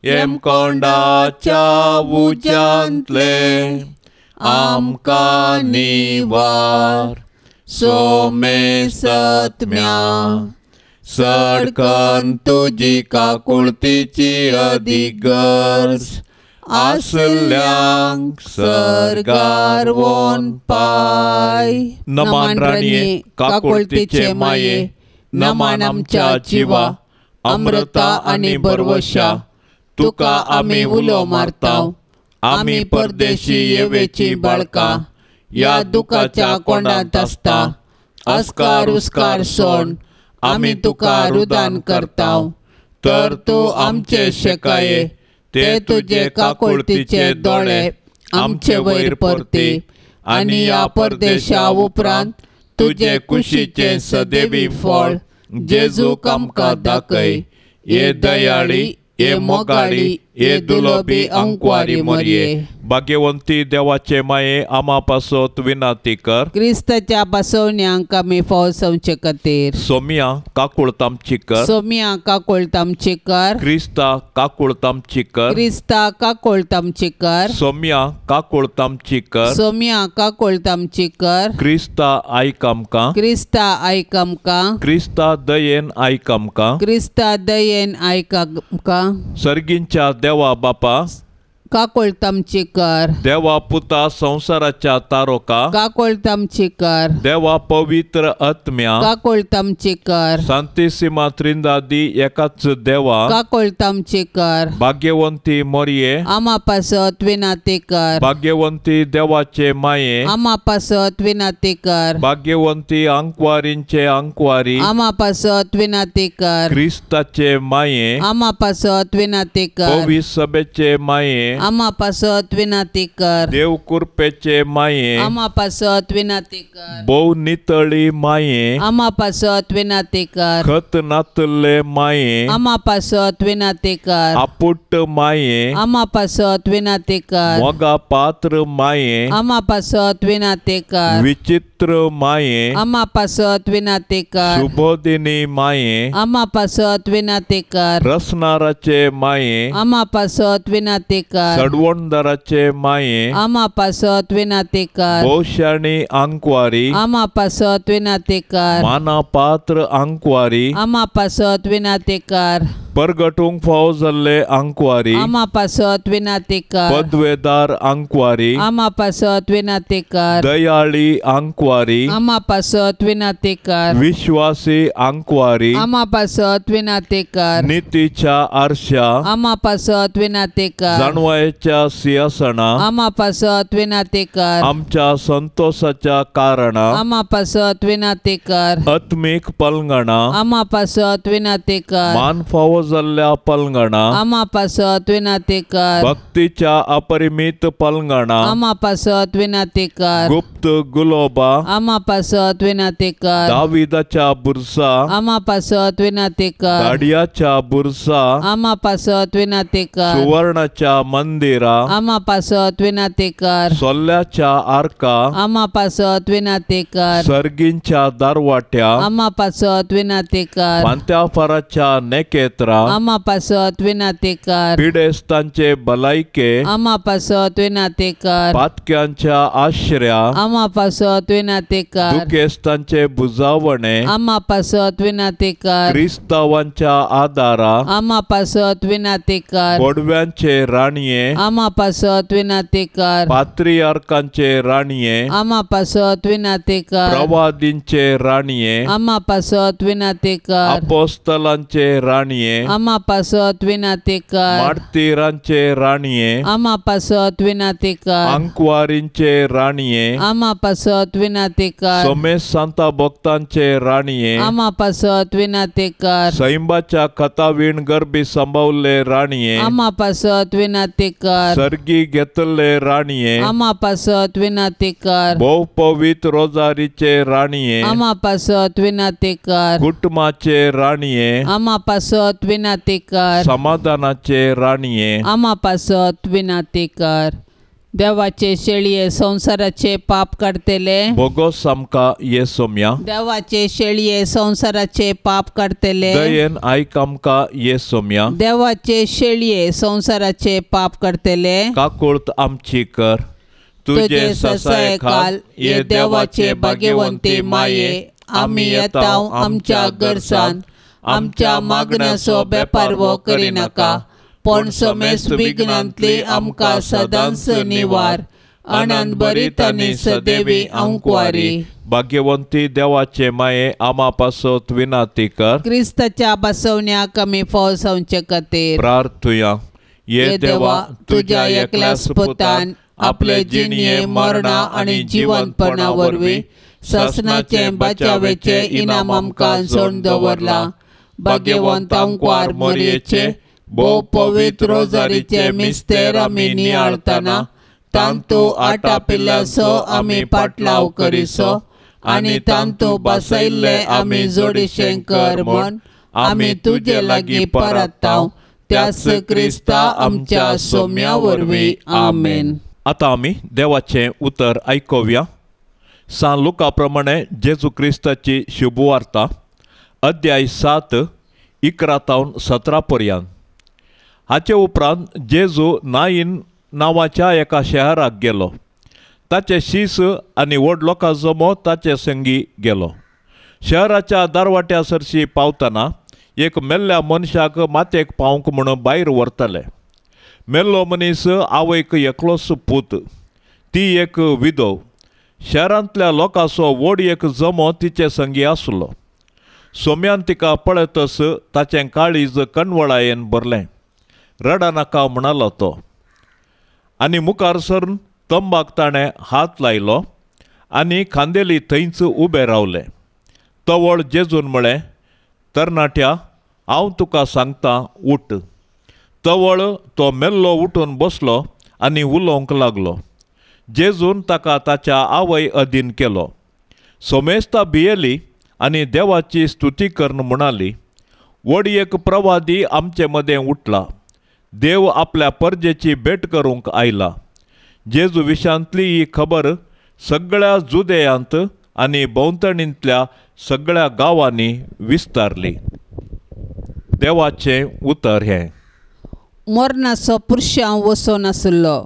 येमकोंडाच्या उज्यांतले आमकां निवार सोमे सत्म्या सडकन तुजी काकुळतीची अदीक गरज आसल्यांक सर्गार वोन पाय. नमान राणये काकुळतीचे माये नमान आमच्या जिवा अमृता आनी बरवशा तुका आमी उलो मारता. आमी परदेशी येवेची बाळकां ह्या दुखाच्या कोंडांत आसता. अस्कार उस्कार सोड आमी तुका रुदान करता. तर तूं आमचे शेकाये ते तुजे काकुळतीचे दोळे आमचे वयर परती आनी ह्या परदेशा उपरांत तुजे कुशीचें सदैवी फळ जेजूक आमकां दाखय. हे दयाळी हे मोगाळी हे दुलोबी अंकवारी मरिये. भाग्यवंती देवाचे माये आमा पासत विनंती कर. क्रिस्ताच्या बसवण्यांक आमी फौसवचे खातीर. सोमिया काकुळत आमची कर. सोमिया काकुळत आमची कर. क्रिस्ता काकुळत आमची कर. क्रिस्ता काकुळत आमची कर. सोमिया काकुळत आमची कर. सोमिया काकुळत आमची कर. क्रिस्ता आयक आमकां. क्रिस्ता आयक आमकां. क्रिस्ता दयेन आयक आमकां. क्रिस्ता दयेन आयक आमकां. सर्गींच्या देवा बापा काकोळत आमची कर। देवा पुता संवसाराच्या तारोका काकोळत आमची कर। देवा पवित्र आत्म्या काकोळत आमची कर। सांतिसिमा त्रिंदादी एकाच देवा काकोळत आमची कर। भाग्यवंती मोरये आमा पासत विनाती कर। भाग्यवंती देवाचे माये आमा पासत विनाती कर। भाग्यवंती आंकवारींचे आंकवारी आमा पासत विनाती कर। क्रिस्ताचे माये आमा पासत विनाती कर। पवित्र सभेचे माये आमा पासत विनाती कर। देव कृपेचे माये आमा पासत विनाती कर। भोव नितळी माये आमा पासत विनाती कर। खत नातले माये आमा पासत विनाती कर। आपुट माये आमा पासत विनाती कर। मोगा पात्र माये आमा पासत विनाती कर। विचित्र माये आमा पासत विनाती कर। सुबोधिनी माये आमा पासत विनाती कर। रसनाराचे माये आमा पासत विनाती कर। सडवणदाराचे माये आमा पासत विनाती कर। भोवशाणी आंकवारी आमा पासत विनाती कर। माना पात्र आंकवारी आमा पासत विनाती कर। परगटूंक फावो जाल्ले आंकवारी आमा पासत विनाती कर। पदवेदार आंकवारी आमा पासत विनाती कर। दयाळी आंकवारी आमा पासत विनाती कर। विश्वासी आंकवारी आमा पासत विनाती कर। नितीच्या आरशा आमा पासत विनाती कर। जाणवायेच्या सिंहासना आमा पासत विनाती कर। आमच्या संतोषाच्या कारणा आमा पासत विनाती कर। आत्मीक पलंगणा आमा पासत विनाती कर। मान फावो जाल्ल्या पलंगणा आमा पासत विनाती कर। भक्तीच्या अपरिमित पलंगणा आमा पासत विनाती कर। गुप्त गुलोबा आमा पासत विनाती कर। दाविदाच्या बुरसा आमा पासत विनाती कर। गाडयाच्या बुरसा आमा पासत विनाती कर। सुवर्णाच्या मंदिरा आमा पासत विनाती कर। सोल्ल्याच्या आर्का आमा पासत विनाती कर। सर्गींच्या दारवाट्या आमा पासत विनाती कर। पांत्याफाराच्या नेकेत्रा आमा पासत विनाती कर। पिडेस्तांचे भलायके आमा पासत विनाती कर। पातक्यांच्या आश्रया आमा पासत विनाती कर। दुखेस्तांचे बुजावणे आमा पासत विनाती कर। क्रिस्तावांच्या आदारा आमा पासत विनाती कर। बोडव्यांचे राणये आमा पासत विनाती कर। पात्रियार्कांचे राणये आमा पासत विनाती कर। प्रवादींचे राणये आमा पासत विनाती कर। अपोस्तलांचे राणये आमा पासत विनाती कर। मार्तीरांचे राणये आमा पासत विनाती कर। आंकवारींचे राणये आमा पासत विनाती कर। सोमेश सांता भक्तांचे राणये आमा पासत विनाती कर। सैंबाच्या कथावीण गर्भी सांबावल्ले राणये आमा पासत विनाती कर। सर्गी घेतल्ले राणये आमा पासत विनाती कर। भोव पवित्र रोजारीचे राणये आमा पासत विनाती कर। कुटुंबाचे राणये आमा पासत विनाती कर। समाधानाचे राणये आमा पासत विनाती कर। देवाचे शेळये संवसाराचे पाप काडतले बोगोस आमकां ये सोम्या। देवाचे शेळये संवसाराचे पाप काडतले दयेन आयक आमकां ये सोम्या। देवाचे शेळये संवसाराचे पाप काडतले काकुळत आमची कर। तुझे ससायखाल ये देवाचे भाग्यवंती माये आमी येताव आमच्या गरसान आमच्या मागण्याचो बेपारवो करिनाका पण समेस्त विघ्नांतली आमकां सदांच निवार। आनंद भरीत आनी सदैवी आंकवारी भाग्यवंती देवाचे माये आमा पासत विनाती कर। क्रिस्ताच्या बसवण्याक आमी फाव जावचे खातीर प्रार्थुया। ये देवा तुज्या एकल्याच पुतान आपले जिणये मरणा आनी जिवंतपणा वरवीं सासणाचे बचावेचे इनाम आमकां जोडून दवरलां। भाग्यवंत आंकवार मोरयेचे भोव पवित्र रोजारीचे मिस्तेर आमी नियाळतना तांतू आटापिल्ल्याचो आमी पाटलाव करिसो आनी तांतू बसयल्ले आमी जोडीशें कर म्हण आमी तुजे लागीं परताव त्याच क्रिस्ता आमच्या सोम्या वरवीं आमेन। आतां आमी देवाचें उतर आयकुया। सान लुका प्रमाणे जेजू क्रिस्ताची शुभवार्ता अध्याय 7 11 तावन 17 पर्यंत। हाचे उपरांत जेजू नाईन नांवाच्या एका शहराक गेलो। ताचे शीस आनी व्हड लोकां जमो ताचे संगी गेलो। शहराच्या दारवाट्या सरशी पावतना एक मेल्ल्या मनशाक मातयेक पावंक म्हणून भायर व्हरताले। मेल्लो मनीस आवयक एकलोच पूत, ती एक विधव. शारांतल्या लोकांचो व्हड एक जमो तिचे संगी आसलो. सोम्यान तिका पळयतच ताचें काळीज कणवळायेन भरलें. रडनाका म्हणालो तो आनी मुखार सरून तंबाक ताणें हात लायलो आनी खांदेली थंयच उबे रावले. तवळ जेजून म्हळें, तरणाट्या, हांव तुका सांगता, उठ. तवळ तो मेल्लो उठून बसलो आनी उलोवंक लागलो. जेजून ताका ताच्या आवय अधीन केलो. सोमेस्ता भियेली आनी देवाची स्तुती करून म्हणाली, व्हड एक प्रवादी आमचे मदें उठला. देव आपल्या परजेची भेट करूंक आयला. जेजू विशांतली ही खबर सगळ्या जुदेयांत आनी भोंवतणींतल्या सगळ्या गांवांनी विस्तारली. देवाचें उतर हें. मरणाचो पुरशांव वचोन आशिल्लो.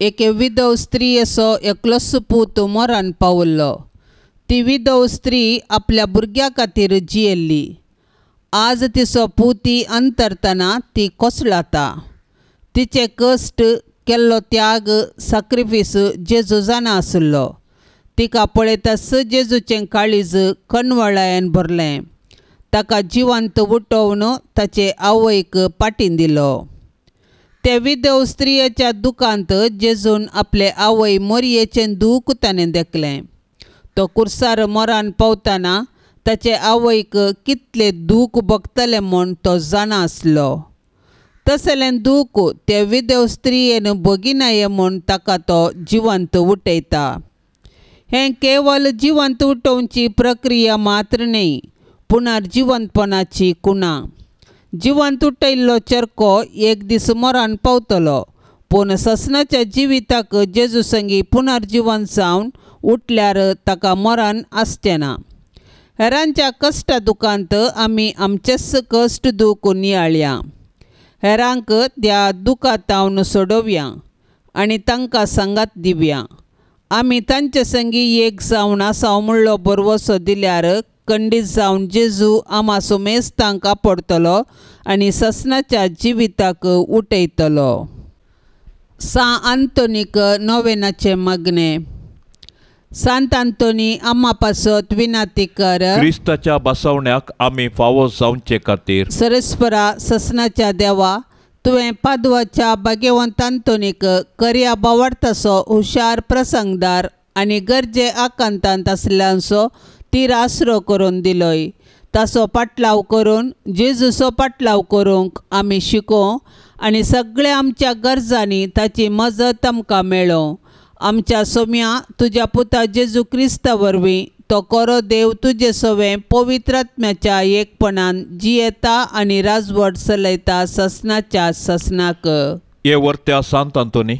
एके विधव स्त्रियेचो एकलोच पूत मरण पाविल्लो. ती विधव स्त्री आपल्या भुरग्या खातीर जियेल्ली. आज तिचो पुती अंतरतना ती कोसळाता. तिचे कश्ट केल्लो त्याग साक्रिफीस जेजू जाणा आशिल्लो. तिका पळयताच जेजूचें काळीज कणवळायेन भरलें. ताका जिवंत उठोवन ताचे आवयक पाटीन दिलो. ते विधव स्त्रियेच्या दुखांत जेजून आपले आवय मोरयेचें दूख ताणें देखलें. तो कुर्सार मरान पावतना ताचे आवयक कितले दूख भोगतलें म्हूण तो जाणा आसलो. तसलें दूख ते विधव स्त्रियेन भोगिनाये म्हूण ताका तो जिवंत उठयता. हें केवल जिवंत उठोवची प्रक्रिया मात्र न्हय, पुनर्जिवंतपणाची कुणा. जिवंत उठयल्लो चरको एक दीस मरण पावतलो, पूण ससनाच्या जिविताक जेजू संगी पुनर्जिवन जावन उठल्यार ताका मरण आसचें ना. हेरांच्या कश्टा दुखांत आमी आमचेच कश्ट दूख नियाळया. हेरांक त्या दुखांतावन सोडोवया आनी तांकां सांगात दिवया. आमी तांचे संगी एक जावन आसा म्हणलो भरवसो दिल्यार खंडीत जावन जेजू आमा सुमेस्तांक आपडतलो आनी ससनाच्या जिविताक उठयतलो. सां आंतोनीक नोवेनाचें मागणें. सांत आंतोनी आम्हा पासत विनाती कर. क्रिस्ताच्या बसवण्याक आमी फावो जावचे खातीर. सरस्परा ससनाच्या देवा, तुवें पादवाच्या भाग्यवंत आंतोनीक करया बावडतासो हुशार प्रसंगदार आनी गरजे आकांतांत आसल्यांचो तीर आसरो करून दिलोय. ताचो पाटलाव करून जेजूचो पाटलाव करूंक आमी शिकों आनी सगळ्या आमच्या गरजांनी ताची मजत आमकां मेळों. आमच्या सोम्या तुज्या पुता जेजू क्रिस्ता वरवीं तो कोरो देव तुजे सवें पवित्र आत्म्याच्या एकपणान जियेता आनी राजवट चलयता ससनाच्या ससनाक. हे वर्त्या सांत आंतोनी,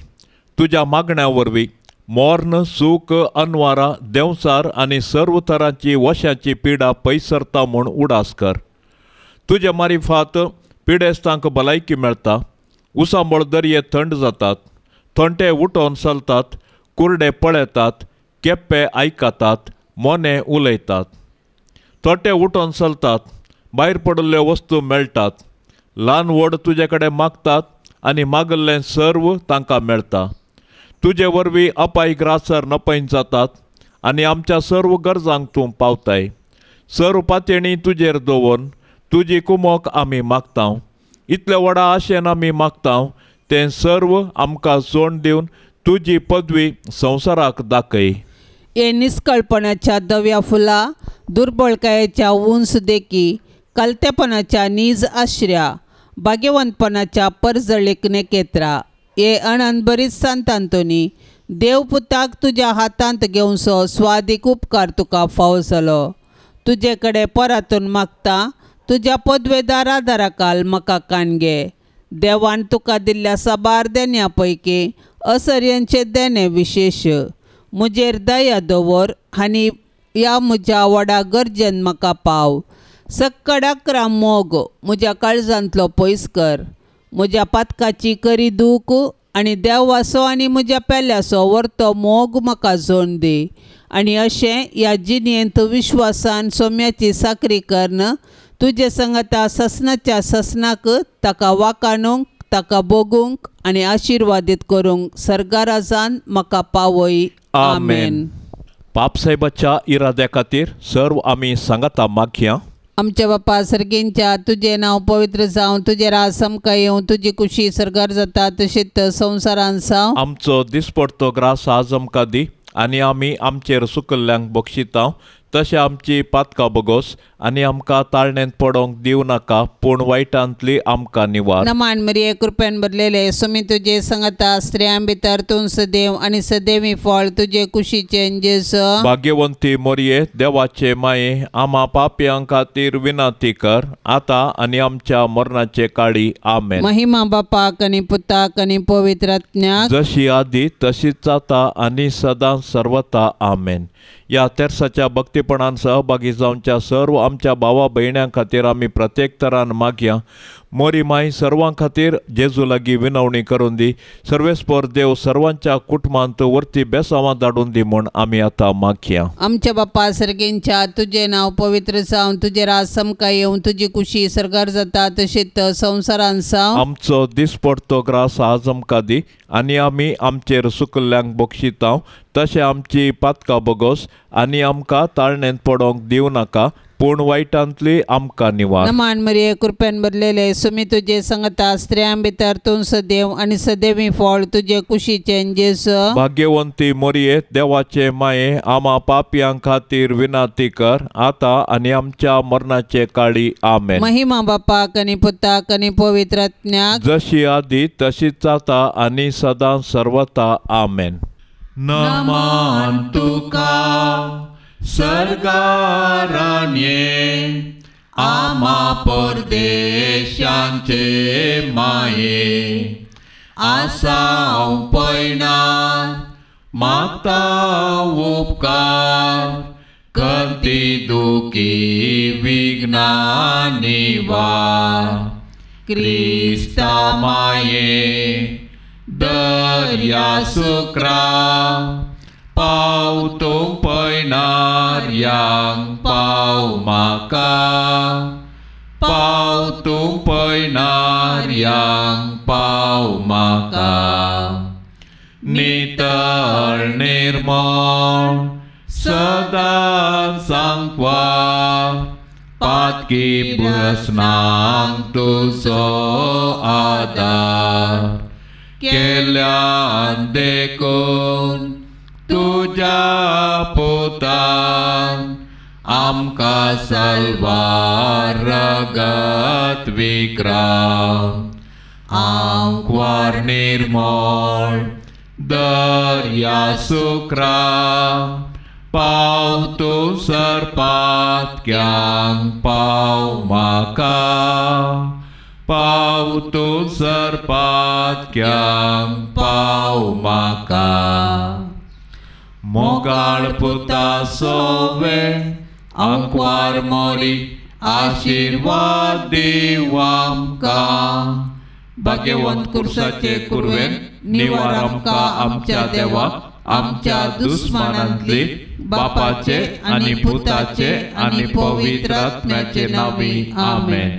तुज्या मागण्या वरवीं मर्ण, सूख, अनवारा, देंवचार आनी सर्व तरांची वशाची पिडा पयसरता म्हूण उडास कर. तुजे मारिफात पिडेस्तांक भलायकी मेळटा, उसांबळ दर्ये थंड जातात, थोंटे उठोवन चलतात, कुर्डे पळयतात, केप्पे आयकतात, मोने उलयतात. थोटे उठोवन चलतात, भायर पडिल्ल्यो वस्तू मेळटात, ल्हान व्हड तुजे कडेन मागतात आनी मागिल्लें सर्व तांकां मेळटा. तुजे वरवीं अपाय ग्रासर नपयन जातात आनी आमच्या सर्व गरजांक तूं पावताय. सर्व पातयेणी तुजेर दवरून तुजी कुमोक आमी मागता. इतले व्हडा आशेन आमी मागता तें सर्व आमकां जोड दिवन तुजी पदवी संवसाराक दाखय. हे निस्कळपणाच्या दव्या फुला, दुर्बळकायेच्या उंच देखी, कलतेपणाच्या नीज आश्र्या, भाग्यवंतपणाच्या परजळीक नेकेत्रा, हे अणंद बरीत सांत आंतोनी, देवपुताक तुज्या हातांत घेवचो स्वादीक उपकार तुका फावो जालो. तुजे कडेन परातून मागता तुज्या पदवेदार आदाराकाल म्हाका कान घे. देवान तुका दिल्ल्या साबार देण्या पैकी असर्यांचे देणे विशेश म्हजेर दया दवर आनी ह्या म्हज्या व्हडा गरजेन म्हाका पाव. सक्कडाकरा मोग म्हज्या काळजांतलो पयस कर. म्हज्या पातकाची करी दूख आनी देवाचो आनी म्हज्या पेल्याचो व्हरतो मोग म्हाका जोड दी आनी अशें ह्या जिणेंत विश्वासान सोम्याची साकरी करून तुजे संगता ससनाच्या ससनाक ताका वाकाणूंक ताका भोगूंक आनी आशिर्वादीत करूंक सरकाराजान म्हाका पावय. आमेन. पापसाहेबाच्या इराद्या खातीर सर्व आमी सांगाता मागया. आमच्या बापा सर्गींच्या तुजें नांव पवित्र जावं, तुजें राज आमकां येवं, तुजी कुशी सरकार जाता तशीच संवसारान जावं. आमचो दिसपडतो ग्रास आज आमकां दी आनी आमी आमचेर सुकल्ल्यांक बक्षिता तशें आमची पातकां बगोस आनी आमकां ताळणेंत पडोंक दिवं नाका पूण वायटांतली आमकां निवार. नमान मरिये कृपेन भरलेले सुमी तुजे संगता, स्त्रियां भितर तूं सदैव आनी सदैवी फळ तुजे कुशीचें जेजू. भाग्यवंती मोरये देवाचे माये आमा पापयां खातीर विनंती कर आतां आनी आमच्या मरणाचे काळी. आमेन. महिमा बापाक आनी पुताक आनी पवित्र आत्म्याक, जशी आदी तशीच जाता आनी सदां सर्वता. आमेन. ह्या तेर्साच्या भक्तीपणान सहभागी जावच्या सर्व आमच्या भावा भयण्यां खातीर आमी प्रत्येक तरान मागया. मोरी माय सर्वां खातीर जेजू लागीं विनवणी करून दी. सर्वेस्पर देव सर्वांच्या कुटुंबांत वरती बेसांवां धाडून दी म्हूण आमी आतां मागया. आमच्या बापा सर्गींच्या तुजें नांव पवित्र जावं, तुजें राज आमकां येवं, तुजी कुशी सरकार जाता तशीच संवसारान जावं. आमचो दिसपडतो ग्रास आज आमकां दी आनी आमी आमचेर सुकल्ल्यांक बक्षिता तशें आमची पातकां बगोस आनी आमकां ताळणेंत पडोंक दिवं नाका पूण वायटांतली आमकां निवार. नमान मरिये कृपेन भरलेले सुमी तुजे संगता, स्त्रियां भितर तूं सदैव आनी सदैवी फळ तुजे कुशीचें जेजू. भाग्यवंती मोरये देवाचे माये आमा पापयां खातीर विनंती कर आतां आनी आमच्या मरणाचे काळी. आमेन. महिमा बापाक आनी पुताक आनी पवित्र आत्म्याक, जशी आदी तशीच जाता आनी सदां सर्वता. आमेन. नमान तुका सर्गाराण्ये आमा परदेशांचे माये, आसाव पयणार मागता उपकार करती दुखी विघ्ना निवार. क्रिस्ता माये दर्या सुक्रा पाव तूं पयणार्यांक पाव म्हाका, पाव तूं पयणार्यांक पाव म्हाका. नितळ निर्मळ सदां सांकवा पातकी भ्रसनांक तुजो आदार केल्यान देखून तुज्या पुतान आमकां सलवार रगत विक्राम. आंकवार निर्मळ दर्या सुक्रा पाव तूं सरपातक्यांक पाव म्हाका, पाव तूं सरपातक्यांक पाव म्हाका. मोगाळ पुता सोवे आंकवार मोरी आशिर्वाद दीव आमकां. भाग्यवंत कुर्साचे कुरवेन निवार आमकां आमच्या देवा आमच्या दुस्मानांतली बापाचे आनी पुताचे आनी पवित्र आत्म्याचे नांवी. आमेन.